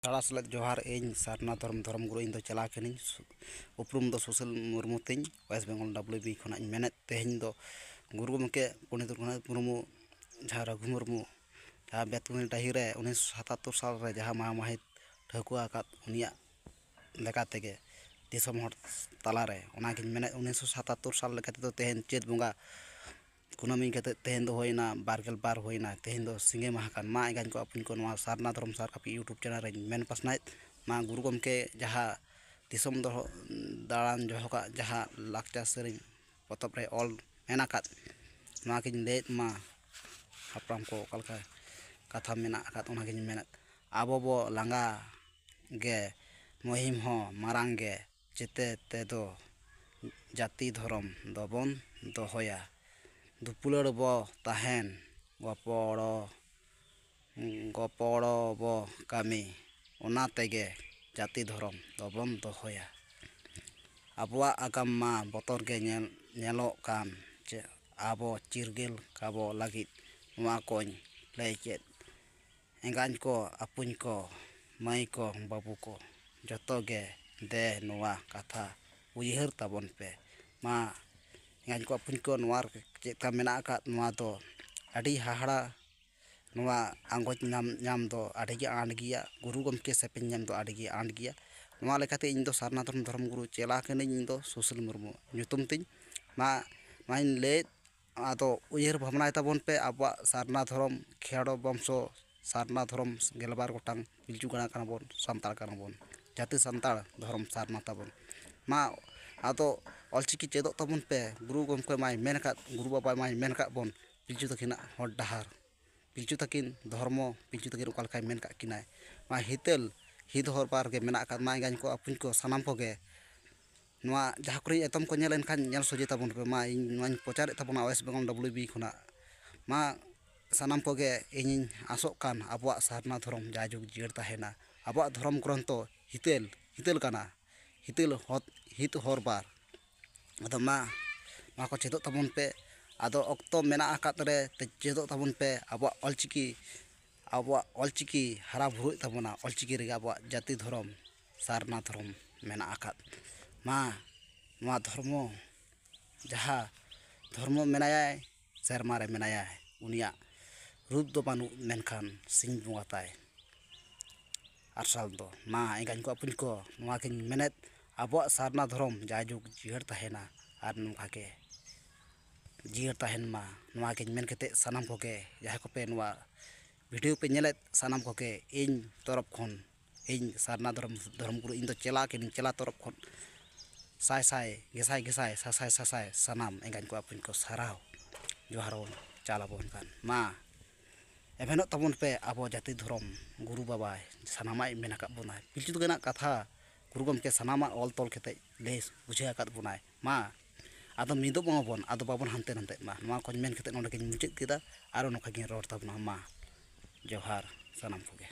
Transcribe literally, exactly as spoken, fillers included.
ᱛᱟᱲᱟ ᱥᱮᱞᱮᱫ ᱡᱚᱦᱟᱨ᱾ ᱤᱧ ᱥᱟᱨᱱᱟ ᱫᱷᱚᱨᱚᱢ, ᱫᱷᱚᱨᱚᱢ ᱜᱩᱨᱩ ᱤᱧ ᱫᱚ ᱪᱮᱞᱟ ᱠᱟᱹᱱᱟᱹᱧ᱾ ᱥᱩ-, ᱩᱯᱨᱩᱢ ᱫᱚ ᱥᱩᱥᱤᱞ ᱢᱩᱨᱢᱩ ᱛᱤᱧ, ᱳᱭᱮᱥᱴ ᱵᱮᱝᱜᱚᱞ ᱰᱟᱵᱽᱞᱤᱭᱩ ᱵᱤ ᱠᱷᱚᱱᱟᱜ ᱤᱧ ᱢᱮᱱᱮᱫ᱾ ᱛᱮᱦᱮᱧ ᱫᱚ ᱜᱩᱨᱩ ᱜᱚᱢᱠᱮ ᱯᱚᱱᱰᱤᱛ ᱨᱚᱜᱷᱩᱱᱟᱛᱷ ᱢᱩᱨᱢᱩ, ᱡᱟᱦᱟᱸ ᱨᱚᱜᱷᱩ ᱢᱩᱨᱢᱩ, ᱡᱟᱦᱟᱸ ᱵᱮᱛᱠᱩᱸᱫᱽᱨᱤ ᱰᱟᱹᱦᱤ ᱨᱮ ᱩᱱᱤᱥᱥᱚ ᱥᱟᱛᱟᱛᱛᱳᱨ ᱥᱟᱞ ᱨᱮ ᱡᱟᱦᱟᱸ ᱢᱟᱦᱟ ᱢᱟᱹᱦᱤᱛ ᱴᱷᱟᱹᱣᱠᱟᱹ ᱟᱠᱟᱫ, ᱩᱱᱤᱭᱟᱜ ᱞᱮᱠᱟ ᱛᱮᱜᱮ ᱫᱤᱥᱚᱢ ᱦᱚᱲ ᱛᱟᱞᱟᱨᱮ᱾ ᱚᱱᱟᱜᱤᱧ ᱢᱮᱱᱮᱫ, ᱩᱱᱤᱥᱥᱚ ᱥᱟᱛᱟᱛᱛᱳᱨ ᱥᱟᱞ ᱞᱮᱠᱟ ᱛᱮᱫᱚ ᱛᱮᱦᱮᱧ ᱪᱟᱹᱛ ᱵᱚᱸᱜᱟ ᱠᱩᱱᱟᱹᱢᱤ ᱠᱟᱛᱮᱫ ᱛᱮᱦᱮᱧ ᱫᱚ ᱦᱩᱭᱱᱟ ᱵᱟᱨ ᱜᱮᱞ ᱵᱟᱨ, ᱦᱩᱭᱱᱟ, ᱛᱮᱦᱮᱧ ᱫᱚ ᱥᱤᱸᱜᱮ ᱢᱟᱦᱟ ᱠᱟᱱ᱾ ᱢᱟ ᱮᱸᱜᱟᱧ ᱠᱚ ᱟᱹᱯᱩᱧ ᱠᱚ, ᱱᱚᱣᱟ ᱥᱟᱨᱱᱟ ᱫᱷᱚᱨᱚᱢ ᱥᱟᱨ ᱠᱟᱹᱯᱤ YouTube ᱪᱮᱱᱮᱞ ᱨᱮᱧ ᱢᱮᱱ ᱯᱟᱥᱱᱟᱣᱮᱫ, ᱢᱟ ᱜᱩᱨᱩ ᱜᱚᱢᱠᱮ ᱡᱟᱦᱟᱸ ᱫᱤᱥᱚᱢ ᱫᱚᱦᱚ ᱫᱟᱬᱟᱱ ᱡᱚᱦᱚᱜᱟᱜ ᱡᱟᱦᱟᱸ ᱞᱟᱠᱪᱟᱨ ᱥᱮᱨᱮᱧ ᱯᱚᱛᱚᱵ ᱨᱮ ᱚᱞ ᱢᱮᱱ ᱟᱠᱟᱫ, ᱱᱚᱣᱟ ᱜᱤᱧ ᱞᱟᱹᱭᱮᱫ ᱢᱟ ᱦᱟᱯᱲᱟᱢ ᱠᱚ ᱚᱠᱟ ᱞᱮᱠᱟ ᱠᱟᱛᱷᱟ ᱢᱮᱱᱟᱜ ᱟᱠᱟᱫ, ᱚᱱᱟᱜᱤᱧ ᱢᱮᱱᱮᱫ᱾ ᱟᱵᱚ ᱵᱚ ᱞᱟᱸᱜᱟ ᱜᱮ ᱢᱩᱦᱤᱢ ᱦᱚᱸ ᱢᱟᱨᱟᱝ ᱜᱮ, ᱡᱮᱛᱮ ᱛᱮᱫᱚ ᱡᱟᱹᱛᱤ ᱫᱷᱚᱨᱚᱢ ᱫᱚᱵᱚᱱ ᱫᱚᱦᱚᱭᱟ᱾ ᱫᱩᱯᱩᱞᱟᱹᱲ ᱵᱚ ᱛᱟᱦᱮᱱ, ᱜᱚᱯᱚᱲᱚ, ᱜᱚᱯᱚᱲᱚ ᱵᱚ ᱠᱟᱹᱢᱤ, ᱚᱱᱟ ᱛᱮᱜᱮ ᱡᱟᱹᱛᱤ ᱫᱷᱚᱨᱚᱢ ᱫᱚᱵᱚᱱ ᱫᱚᱦᱚᱭᱟ᱾ ᱟᱵᱚᱣᱟᱜ ᱟᱜᱟᱢ ᱢᱟ ᱵᱚᱛᱚᱨ ᱜᱮ ᱧᱮᱞ, ᱧᱮᱞᱚᱜ ᱠᱟᱱ, ᱪᱮ ᱟᱵᱚ ᱪᱤᱨᱜᱟᱹᱞ ᱠᱟᱵᱚ ᱞᱟᱹᱜᱤᱫ ᱱᱚᱣᱟ ᱠᱚᱧ ᱞᱟᱹᱭ ᱠᱮᱫ᱾ ᱮᱸᱜᱟᱧ ᱠᱚ, ᱟᱹᱯᱩᱧ ᱠᱚ, ᱢᱟᱹᱭ ᱠᱚ, ᱵᱟᱹᱵᱩ ᱠᱚ, ᱡᱚᱛᱚ ᱜᱮ ᱫᱮ ᱱᱚᱣᱟ ᱠᱟᱛᱷᱟ ᱩᱭᱦᱟᱹᱨ ᱛᱟᱵᱚᱱ ᱯᱮ᱾ ᱢᱟ ᱮᱸᱜᱟᱧ ᱠᱚ, ᱟᱹᱯᱩᱧ ᱠᱚ, ᱱᱚᱣᱟ ᱨᱮ ᱪᱮᱫ ᱞᱮᱠᱟ ᱢᱮᱱᱟᱜ ᱟᱠᱟᱫ, ᱱᱚᱣᱟ ᱫᱚ ᱟᱹᱰᱤ ᱦᱟᱦᱟᱲᱟ᱾ ᱱᱚᱣᱟ ᱟᱸᱜᱚᱪ ᱧᱟᱢ, ᱧᱟᱢ ᱫᱚ ᱟᱹᱰᱤ ᱜᱮ ᱟᱸᱴ ᱜᱮᱭᱟ᱾ ᱜᱩᱨᱩ ᱜᱚᱢᱠᱮ ᱥᱮᱯᱮᱧ ᱧᱟᱢ ᱫᱚ ᱟᱹᱰᱤ ᱜᱮ ᱟᱸᱴ ᱜᱮᱭᱟ᱾ ᱱᱚᱣᱟ ᱞᱮᱠᱟᱛᱮ ᱤᱧ ᱫᱚ ᱥᱟᱨᱱᱟ ᱫᱷᱚᱨᱚᱢ, ᱫᱷᱚᱨᱚᱢ ᱜᱩᱨᱩ ᱪᱮᱞᱟ ᱠᱟᱹᱱᱟᱹᱧ, ᱤᱧ ᱫᱚ ᱥᱩᱥᱤᱞ ᱢᱩᱨᱢᱩ ᱧᱩᱛᱩᱢ ᱛᱤᱧ᱾ ᱢᱟ, ᱱᱚᱣᱟᱧ ᱞᱟᱹᱭᱮᱫ, ᱟᱫᱚ ᱩᱭᱦᱟᱹᱨ ᱵᱷᱟᱵᱽᱱᱟᱭ ᱛᱟᱵᱚᱱ ᱯᱮ᱾ ᱟᱵᱚᱣᱟᱜ ᱥᱟᱨᱱᱟ ᱫᱷᱚᱨᱚᱢ, ᱠᱷᱮᱲᱚ ᱵᱚᱝᱥᱚ, ᱥᱟᱨᱱᱟ ᱫᱷᱚᱨᱚᱢ, ᱜᱮᱞᱵᱟᱨ ᱜᱚᱴᱟᱝ ᱯᱤᱞᱪᱩ ᱜᱟᱲᱟ ᱠᱟᱱᱟ ᱵᱚᱱ, ᱥᱟᱱᱛᱟᱲ ᱠᱟᱱᱟ ᱵᱚᱱ, ᱡᱟᱹᱛᱤ ᱥᱟᱱᱛᱟᱲ, ᱫᱷᱚᱨᱚᱢ ᱥᱟᱨᱱᱟ ᱛᱟᱵᱚᱱ᱾ ᱢᱟ, ᱟᱫᱚ ᱚᱞᱪᱤᱠᱤ ᱪᱮᱫᱚᱜ ᱛᱟᱵᱚᱱ ᱯᱮ᱾ ᱜᱩᱨᱩ ᱜᱚᱢᱠᱮ ᱢᱟᱭ ᱢᱮᱱ ᱟᱠᱟᱫ, ᱜᱩᱨᱩ ᱵᱟᱵᱟ ᱢᱟᱭ ᱢᱮᱱ ᱟᱠᱟᱫ ᱵᱚᱱ, ᱯᱤᱞᱪᱩ ᱛᱟᱹᱠᱤᱱᱟᱜ ᱦᱚᱨ ᱰᱟᱦᱟᱨ, ᱯᱤᱞᱪᱩ ᱛᱟᱹᱠᱤᱱ ᱫᱷᱚᱨᱢᱚ, ᱯᱤᱞᱪᱩ ᱛᱟᱹᱠᱤᱱ ᱚᱠᱟ ᱞᱮᱠᱟᱭ ᱢᱮᱱ ᱟᱠᱟᱫ ᱠᱤᱱᱟᱭ᱾ ᱢᱟ ᱦᱤᱛᱟᱹᱞ, ᱦᱤᱛ ᱦᱚᱨ ᱵᱟᱨ ᱜᱮ ᱢᱮᱱᱟᱜ ᱟᱠᱟᱫ᱾ ᱢᱟ ᱮᱸᱜᱟᱧ ᱠᱚ, ᱟᱹᱯᱩᱧ ᱠᱚ, ᱥᱟᱱᱟᱢ ᱠᱚᱜᱮ ᱱᱚᱣᱟ ᱡᱟᱦᱟᱸ ᱠᱚᱨᱮ ᱮᱛᱚᱢ ᱠᱚ ᱧᱮᱞ ᱮᱱᱠᱷᱟᱱ ᱧᱮᱞ ᱥᱚᱡᱷᱮ ᱛᱟᱵᱚᱱ ᱯᱮ᱾ ᱢᱟ ᱤᱧ ᱱᱚᱣᱟᱧ ᱯᱨᱚᱪᱟᱨᱮᱫ ᱛᱟᱵᱚᱱᱟ ᱳᱭᱮᱥᱴ ᱵᱮᱝᱜᱚᱞ ᱰᱟᱵᱽᱞᱤᱭᱩ ᱵᱤ ᱠᱷᱚᱱᱟᱜ᱾ ᱢᱟ ᱥᱟᱱᱟᱢ ᱠᱚᱜᱮ ᱤᱧᱤᱧ ᱟᱥᱚᱜ ᱠᱟᱱ ᱟᱵᱚᱣᱟᱜ ᱥᱟᱨᱱᱟ ᱫᱷᱚᱨᱚᱢ ᱡᱟᱭᱡᱩᱜᱽ ᱡᱤᱭᱟᱹᱲ ᱛᱟᱦᱮᱱᱟ᱾ ᱟᱵᱚᱣᱟᱜ ᱫᱷᱚᱨᱚᱢ ᱜᱨᱚᱱᱛᱷᱚ ᱦᱤᱛᱟᱹᱞ, ᱦᱤᱛᱟᱹᱞ ᱠᱟᱱᱟ, ᱦᱤᱛᱟᱹᱞ ᱦᱚᱛ-, ᱦᱤᱛ ᱦᱚᱨ ᱵᱟᱨ᱾ ᱟᱫᱚ ᱢᱟ, ᱱᱚᱣᱟ ᱠᱚ ᱪᱮᱫᱚᱜ ᱛᱟᱵᱚᱱ ᱯᱮ᱾ ᱟᱫᱚ ᱚᱠᱛᱚ ᱢᱮᱱᱟᱜ ᱟᱠᱟᱫ ᱨᱮ ᱛᱮ ᱪᱮᱫᱚᱜ ᱛᱟᱵᱚᱱ ᱯᱮ᱾ ᱟᱵᱚᱣᱟᱜ ᱚᱞᱪᱤᱠᱤ ᱟᱵᱚᱣᱟᱜ ᱚᱞᱪᱤᱠᱤ ᱦᱟᱨᱟ ᱵᱩᱨᱩᱜ ᱛᱟᱵᱚᱱᱟ, ᱚᱞᱪᱤᱠᱤ ᱨᱮᱜᱮ ᱟᱵᱚᱣᱟᱜ ᱡᱟᱹᱛᱤ ᱫᱷᱚᱨᱚᱢ ᱥᱟᱨᱱᱟ ᱫᱷᱚᱨᱚᱢ ᱢᱮᱱᱟᱜ ᱟᱠᱟᱫ᱾ ᱢᱟ ᱱᱚᱣᱟ ᱫᱷᱚᱨᱢᱚ, ᱡᱟᱦᱟᱸ ᱫᱷᱚᱨᱢᱚ ᱢᱮᱱᱟᱭᱟᱭ, ᱥᱮᱨᱢᱟ ᱨᱮ ᱢᱮᱱᱟᱭᱟᱭ, ᱩᱱᱤᱭᱟᱜ ᱨᱩᱯ ᱫᱚ ᱵᱟᱹᱱᱩᱜ, ᱢᱮᱱᱠᱷᱟᱱ ᱥᱤᱧ ᱵᱚᱸᱜᱟ ᱛᱟᱭ ᱟᱨᱥᱟᱞ ᱫᱚ᱾ ᱢᱟ ᱮᱸᱜᱟᱧ ᱠᱚ ᱟᱹᱯᱩᱧ ᱠᱚ, ᱱᱚᱣᱟ ᱜᱤᱧ ᱢᱮᱱᱮᱫ, ᱟᱵᱚᱣᱟᱜ ᱥᱟᱨᱱᱟ ᱫᱷᱚᱨᱚᱢ ᱡᱟᱭᱡᱩᱜᱽ ᱡᱤᱭᱟᱹᱲ ᱛᱟᱦᱮᱱᱟ ᱟᱨ ᱱᱚᱝᱠᱟ ᱜᱮ ᱡᱤᱭᱟᱹᱲ ᱛᱟᱦᱮᱱ ᱢᱟ᱾ ᱱᱚᱣᱟ ᱜᱤᱧ ᱢᱮᱱ ᱠᱟᱛᱮᱫ, ᱥᱟᱱᱟᱢ ᱠᱚᱜᱮ ᱡᱟᱦᱟᱸᱭ ᱠᱚᱯᱮ ᱱᱚᱣᱟ ᱵᱷᱤᱰᱤᱭᱳ ᱯᱮ ᱧᱮᱞᱮᱫ, ᱥᱟᱱᱟᱢ ᱠᱚᱜᱮ ᱤᱧ ᱛᱚᱨᱚᱯ ᱠᱷᱚᱱ, ᱤᱧ ᱥᱟᱨᱱᱟ ᱫᱷᱚᱨᱚᱢ, ᱫᱷᱚᱨᱚᱢ ᱜᱩᱨᱩ, ᱤᱧ ᱫᱚ ᱪᱮᱞᱟ ᱠᱟᱹᱱᱟᱹᱧ, ᱪᱮᱞᱟ ᱛᱚᱨᱚᱯ ᱠᱷᱚᱱ ᱥᱟᱭ ᱥᱟᱭ, ᱜᱮᱥᱟᱭ ᱜᱮᱥᱟᱭ, ᱥᱟᱥᱟᱭ ᱥᱟᱥᱟᱭ ᱥᱟᱱᱟᱢ ᱮᱸᱜᱟᱧ ᱠᱚ ᱟᱹᱯᱩᱧ ᱠᱚ ᱥᱟᱨᱦᱟᱣ ᱡᱚᱦᱟᱨ ᱵᱚᱱ ᱪᱟᱞ ᱟᱵᱚᱱ ᱠᱟᱱ᱾ ᱢᱟ ᱮᱵᱷᱮᱱᱚᱜ ᱛᱟᱵᱚᱱ ᱯᱮ ᱟᱵᱚ ᱡᱟᱹᱛᱤ ᱫᱷᱚᱨᱚᱢ, ᱜᱩᱨᱩ ᱵᱟᱵᱟᱭ ᱥᱟᱱᱟᱢᱟᱜ ᱢᱮᱱ ᱟᱠᱟᱫ ᱵᱚᱱᱟᱭ᱾ ᱯᱤᱞᱪᱩ ᱛᱟᱹᱠᱤᱱᱟᱜ ᱠᱟᱛᱷᱟ ᱜᱩᱨᱩ ᱜᱚᱢᱠᱮ ᱥᱟᱱᱟᱢᱟᱜ ᱚᱞ ᱛᱚᱞ ᱠᱟᱛᱮᱫ ᱞᱟᱹᱭ ᱵᱩᱡᱷᱟᱹᱣ ᱟᱠᱟᱫ ᱵᱚᱱᱟᱭ᱾ ᱢᱟ ᱟᱫᱚ ᱢᱤᱫᱚᱜ ᱢᱟᱵᱚᱱ, ᱟᱫᱚ ᱵᱟᱵᱚᱱ ᱦᱟᱱᱛᱮ ᱱᱟᱛᱮᱜ ᱢᱟ᱾ ᱱᱚᱣᱟ ᱠᱚᱧ ᱢᱮᱱ ᱠᱟᱛᱮᱫ ᱱᱚᱰᱮ ᱜᱤᱧ ᱢᱩᱪᱟᱹᱫ ᱠᱮᱫᱟ᱾ ᱟᱨᱚ ᱱᱚᱝᱠᱟ ᱜᱤᱧ ᱨᱚᱲ ᱛᱟᱵᱚᱱᱟ᱾ ᱢᱟ ᱡᱚᱦᱟᱨ ᱥᱟᱱᱟᱢ ᱠᱚᱜᱮ᱾